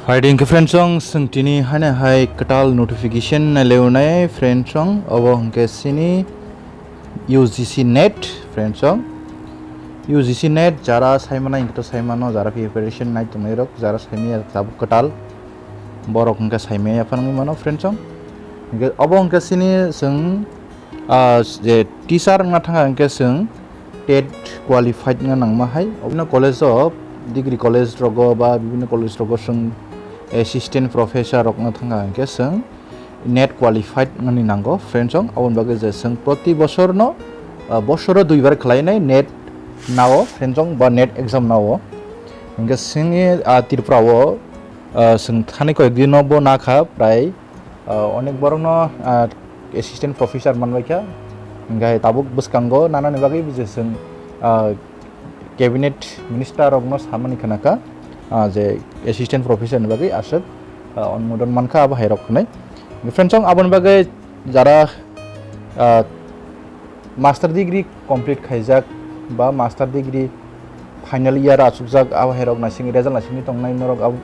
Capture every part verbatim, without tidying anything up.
Phaidi hwnkhe friends song, chwng tini haino hai kwtal notification nailaio nai friends song, obo hwnkhe chini U G C NET friends song. U G C NET jara saimano hwnkhe to saimano, jara preparation nai tongnairok, jara saimaya tabuk kwtal, borok hwnkhe saimaya phano wngwi mano friends song. Hwnkhe obo hwnkhe chini chwng, ah, je teacher wngna thangkha hwnkhe chwng TET qualified wngna nangma hai. Obino college o, degree college rogo ba bibinno college rogo chwng assistant professor rok wngna thangkha hwnkhe chwng NET qualified wngni nango friends song. Aboni bagwi je chwng proti bosorno, ah, bosoro duibar khlainai NET nao friends song ba NET exam nao. Hwnkhe chwngni, ah, Tripura o, ah, chwng thani koyek dino bo nakha prai, ah, onek borokno, ah, assistant professor manbaikha. Hwnkhe tabuk bwskango nanani bagwi je chwng, ah, cabinet minister rokno samani khnakha, ah, je assistant professor ni bagwi aswk, ah, onumodon mankha abo hairok hwnwi. Friends song, aboni bagwi jara, ah, master degree complete khaijak ba master degree final year achukjak, abo hairok naising result naisingwi tongnai norok, abo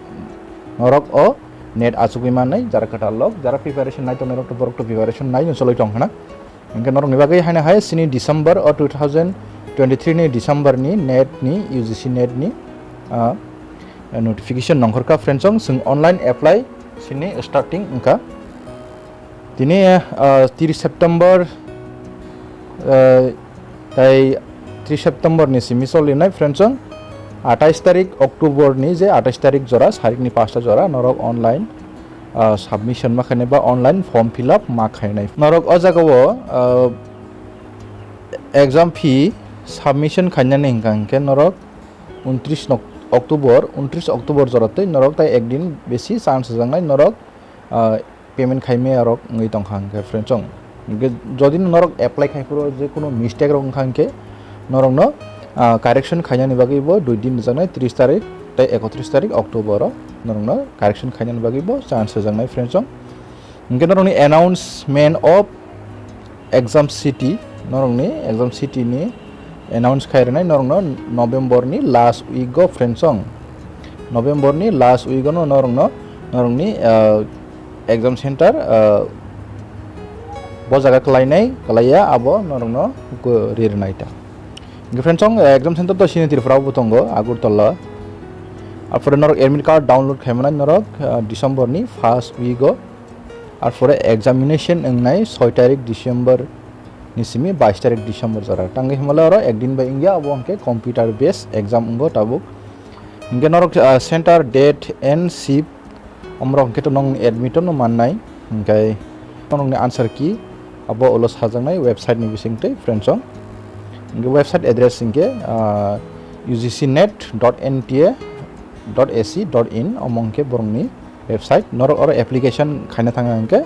norok o NET achugwi mannai, jara kwtal lok, jara preparation nai tongnai rok to borok to preparation nai no choloi tong khna. Hwnkhe norokni bagwi haino hai chini December o two thousand twenty-three ni December ni NET ni, U G C NET ni, ah, notification nongkhorkha friends song, chwng online apply chini starting wngkha. Tini, ah, tris September, ah, tai tris September ni simi solinai friends song, atais tarik October ni je atais tarik jora, sarikni pasta jora norok online ah, submission ma khainai ba online form fill up ma khainai. Norok o jaga o, ah, exam fee submission khainani hwnkha hwnkhe norok untris nok-, October, untris October jora twi norok tai ekdin besi chance rwjaknai norok, ah, payment khaimaya rok wngwi tongkha hwnkhe friends song. Hwnkhe jodi norok apply khai phuru je kunu mistake rok wngkha hwnkhe norokno, ah, correction khainani bagwi bo dui din rwjaknai, tris tarik tei ekotris tarik October o norokno correction khainani bagwi bo chance rwjaknai friends song. Hwnkhe norokni announcement of exam city, norokni exam city ni announce khai rwnai norokno November ni last week o friends song. November ni last week o no norokno, norokni, ah, exam center, ah, bo jaga kwlainai kwlaiya abo norokno go-, ri rwnai ta. Hwnkhe friends song, exam center to chini Tripura o bo tongo, Agartala. Arpore norok admit card download khai manai norok, ah, December ni first week o. Arpore examination wngnai soi tarik December ni simi bais tarik December jora. Tangwi himale oro ekdin bai wngya, abo hwnkhe computer based exam wngo tabuk. Hwnkhe norok, ah, center, date and seat omorok hwnkhe to nong admit no mannai. Hwnkhe norokni answer key abo ulo sajaknai website ni bisingtwi friends song. Hwnkhe website address hwnkhe, ah, U G C net dot N T A dot A C dot in, omo hwnkhe borokni website. Norok oro application khaina thangna hwnkhe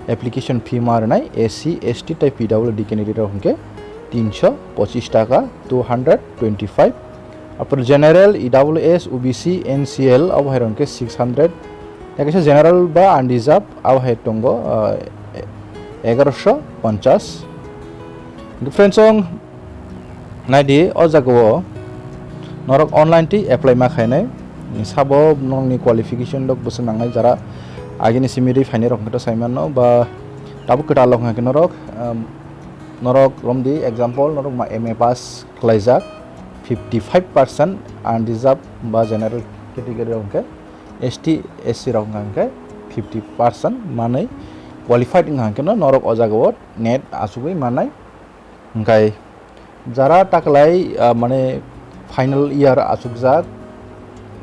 application fee ma rwnai S C, S T tei P W D candidate rok hwnkhe tinsho pochis taka, two hundred twenty-five. Apor general, E W S, O B C, N C L abo hai rok hwnkhe six hundred. Tei kaisa general ba unreserved abo hai tongo, ah, egaroso ponchas. Friends song, naidi o jaga o norok online twi apply ma khainai. Sabo norokni qualification rok bwswk nangnai, jara agini simi rwi phainai rok hwnkhe to sai mano ba tabuk kwtal rok hwnkhe norok, um, norok romdi example norok ma M A pass khlaijak, fifty five percent unreserved ba general category rok hwnkhe, S T, S C rok hwnkhe fifty percent manwi qualified wngkha hwnkhe no norok o jaga o net achugwi mannai. Hwnkhe jara taklai, ah, mane final year achukjak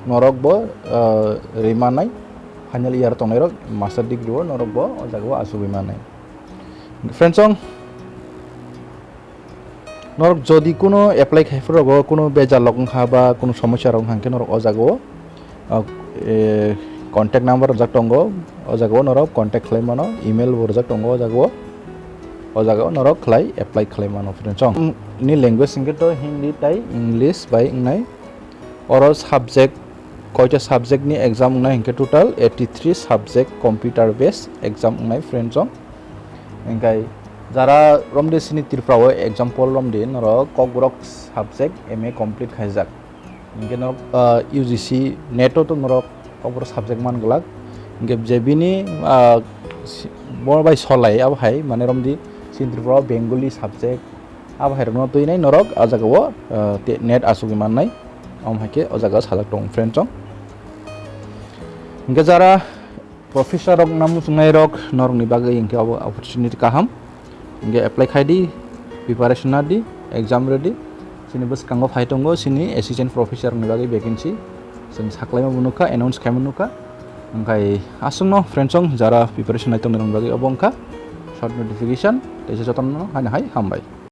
norok bo, ah, rwi mannai, final year tongnai rok master degree o norok bo o jaga o achugwi mannai. Friends song, norok jodi kuno apply khai phuru rogo kuno bejal rok wngkha ba kuno somosya rok wngkha hwnkhe norok o jaga o, ah, eh, contact number rwjak tongo, o jaga o norok contact khlai mano, email bo rwjak tongo o jaga o, o jaga o norok khlai apply khlai mano friends song. Ni language hwnkhe to Hindi tai English bai wngnai. Oro subject, koita subject ni exam wngnai hwnkhe total eighty three subject computer based exam wngnai friends song. Hwnkhe jara romde sini Tripura o example romde norok Kokborok subject M A complete khaijak. Hwnkhe norok, ah, U G C net o to norok Kokborok subject man glak. Hingke je bini, ah, si-, bo bai solai abo hai, mane romdi, chini Tripura o Bengali subject, abo hai rokno twi nai norok, ah, jaga o, ah, te-, net asugwi mannai. Om hai khe o jaga o sajak tongo friend chong. Hingke jara professor rok namu chungnai rok norokni bagwi hingke abo opportunity kaham. Hingke apply khai di, preparation na di, exam ready. Chini bwskango phai tongo, chini assistant professor ni bagwi vacancy. Chwng saklaima bo nukha, announce khaima nukha. Hingkai aswkno friend chong jara preparation nai tongnai rokni bagwi obo wngkha short notification, teisa jotono haino hai hambai.